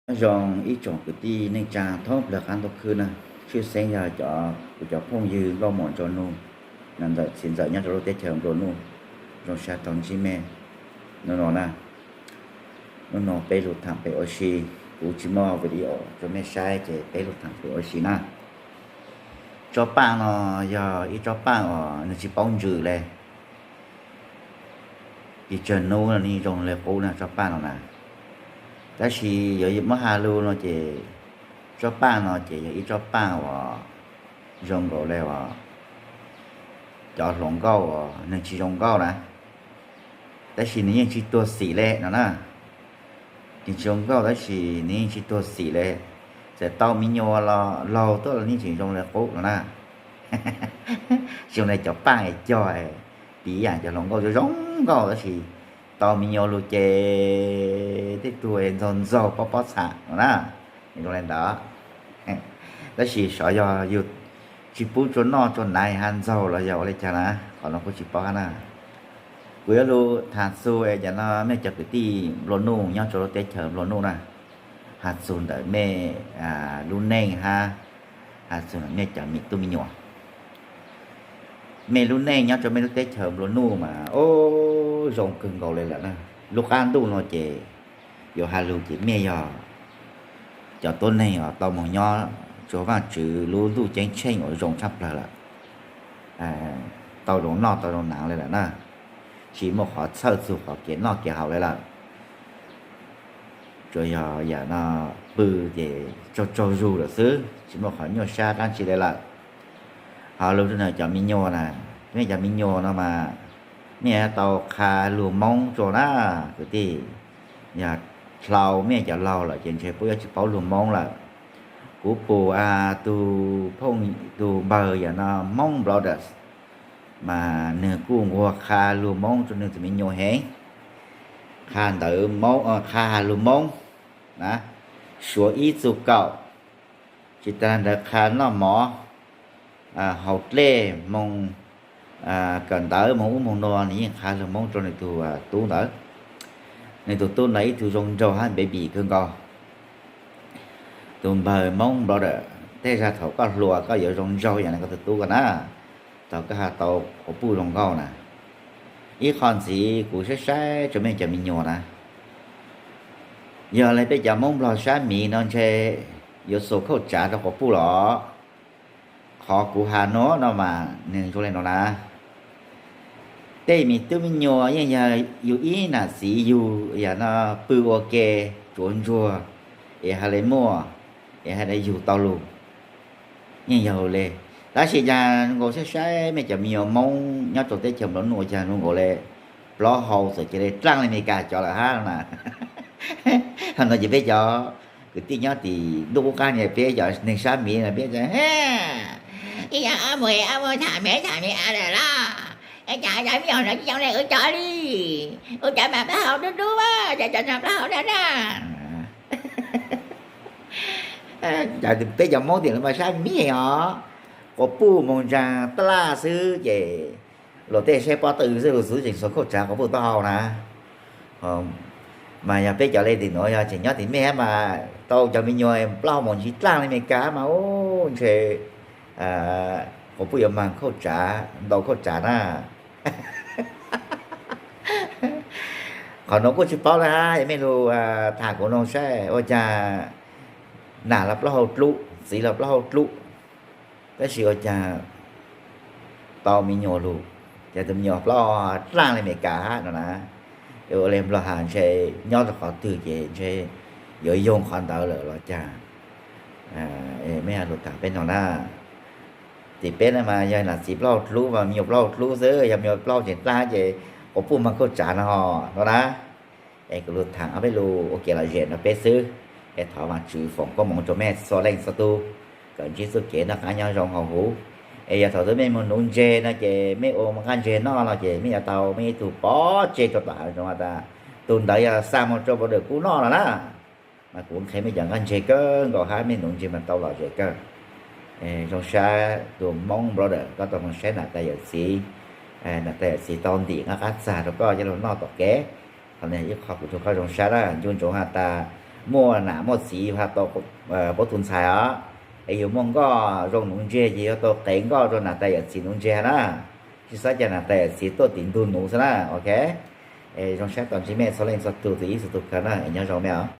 Nyob zoo ib tsoom kwv tij neej tsaa thoob plawg qaab ntuj khwb na, tshwj xeeb yog cov, kuv cov phooj ywg nkauj muam nraug nug, nam ntxawm txiv ntxawm nyob rau lub teb chaws nplua nuj, zoo sab tau ntsib mej hnub no na. Hnub no peb lug thaam pem ua si, kuv tsis muaj video rua mej saib ces peb lug thaam pem ua si na. Tsob paaj no yog ib tsob paaj uas nwg tsis paub ntsws le, ib tsawg nub no yeej zoo le qub na tsob paaj no na. Tab sis yuav muab has lug no ces tsob paaj no ces yog ib tsob paaj uas zoo nkaus le uas cov hluas nkauj uas nwg tsis zoo nkauj na, tab sis nwg yeej tsis tuag xim le no na. Nwg tsis zoo nkauj tab sis nwg yeej tsis tuag xim le, txawm tau me nyuam los laug tuaj los yeej tseem zoo le qub no na. Zoo le cov paaj es cog, piv yaam cov hluas nkauj zoo nkauj tab sis tau me nyuam lug ces tej tug ntxaug ntxaug pob pob txham no na. Zoo le ntawd. Tab sis xyov yog yug tsis pub tsua noj tsua hnav has ntxaug los yog ua le caag na, qhov no kuj tsis paub hab na. Kuv yuav lug has txug es cov no mej cov kwv tij nplua nuj nyob rua lub teb chaws nplua nuj na, has txug ntawm mej lub neej hab has txug ntawm mej cov me tub me nyuam. Mej lub neej nyob rua mej lub teb chaws nplua nuj mas ub zoo kawg nkaus le lawm na. Lub qab ntuj no ces yuav has lug ces mej yog cov tuab neeg uas tau moog nyob rua Vaajtswv lub ntuj ceeb tsheej uas zoo tshaj plawg lawm, tau zoo noj tau zoo hnav le lawm na, tsis muaj qhov txhawj txug qhov kev noj kev haus le lawm. Tsuas yog yaam no pw ces tsaug tsaug zug lawm xwb, tsis muaj qhov nyuaj sab dlaab tsi le lawm. Ho lug rua cov me nyuam na, mej cov me nyuam no mas mej tau qha lug Moob rua na kwv tij. Yog dlhau mej cov laug lawm ces ntshe puab yuav tsis paub lug Moob lawm. Kuv pum tug phooj, tug npawg yam no Hmoob Brothers, mas nwg kuj nquag qha lug Moob rua nwg tus me nyuam heev. Qha ntawv Moob, qha has lug Moob na, suav ib txug kaum, tsis tas ntawd qha noj mov, haus dlej, moog kawm ntawv, moog ub moog nuav, nwg yeej qha lug Moob rua nwg tug tub ntawd. Nwg tug tub ntawd ib tug zoo nraug hab baby kawg nkaus. Tus npawg Moob Brothers, tej zag thaum koj hluas koj yuav zoo nraug yam no koj tug tub koj na, thaum koj has tau quas puj zoo nkauj na. Ib qho ntxiv kuv saib saib rua mej cov me nyuam na, yog le peb cov Moob Nplog sab miv no ntshe yuav xuas khauj tsav rua quas puj los. Qhov kuv has nuav no mas nwg zoo le nuav na, tej me tub me nyuam yeej yog yug ib nam txiv yug yam no pw ua ke, tsuav ntsuag, es has le muaj, es has le yug tau lug, yeej yog le. Tab sis caag zoo nkaus saib saib mej cov me nyuam Moob nyob rua teb chaws nplua nuj caag zoo nkaus le plaub hau txawm cia le dlaaj le Amelikas cov lawm hab na. Ho no ces peb cov kwv tij nyob tim ntuj qub qab no peb cov neeg sab miv no peb ib yam ob muag ob muag tham me tham me a lawm los, es cov me nyuam no tsis zoo le wb cov li, wb cov mas plaub hau dub dub, cov cov no plaub hau daj daj. Peb cov Moob tim no mas sab miv os, quas puj moog ntsaag taj laj xwb ces luag tej saib pob tw xwb, luag txwv tseem xuas khauj tsav quas puj taub hau na. Mas yog peb cov le tim nuav yog tseem nyob tim mej mas tau cov me nyuam plaub hau moog ntsib dlaaj le Amelikas mas ub ntshe quas puj yuav maag khauj tsav, ntau khauj tsav na. Qhov nuav kuj tsis paub le hab, yog mej lug tham kuv noog saib ua caag nam los plaub hau dlub, txiv los plaub hau dlub, tab sis ua caag tau me nyuam lug, ces tus me nyuam plaub dlaaj le Amelikas hab no na. Ua le Nplog has ntshe nyob rau qhov twg ces ntshe yuav yoog qhov ntawd lawm los caag. Mej lug tham peb no na, tim peb na mas yog nam txiv plaub hau dlub mas me nyuam plaub hau dlub xwb, yog me nyuam plaub hau tseem dlaaj ces quas puj maag khauj tsav no no na. Es kuv lug tham ob peb lug ua kev lom zem rau peb xwb, es thov Vaajtswv foom koob moov rua mej txhua leej txhua tug, kom ntsib txuj kev noj qab nyob zoo hauv huv. Es yog thaum twg mej moog nuv ntseg no ces mej ua nqaj ntseg noj no ces mej yuav tau mej ib tug pov tseg rua tom hav zoov has tas, tug ntawd yog xa moog rua border kub noj no na. Mas kuv nqhe mej cov nqaj ntseg kawg nkaus hab mej nuv ntseg mas tau lom zem kawg. Zoo sab tus Moob Brothers koj tau moog saib nam tais yawm txiv, nam tais yawm txiv tau ntim nqaj qab txag rua koj coj lug noj tom kev. Qhov no ib qho kuv rua koj zoo sab na, ncu ntsoov has tas muaj nam muaj txiv ha tau paub tus ntxhais os. Es yus muaj nkoj zoo nuv ntseg ces yuav tau qev nkoj rau nam tais yawm txiv nuv ntseg na. Tsis txhob cia nam tais yawm txiv tuaj tim ntug nuv xwb na, ok. Zoo saib tau ntsib mej txhua leej txhua tug tus ib txhua tus kawg na, nyob zoo mej os.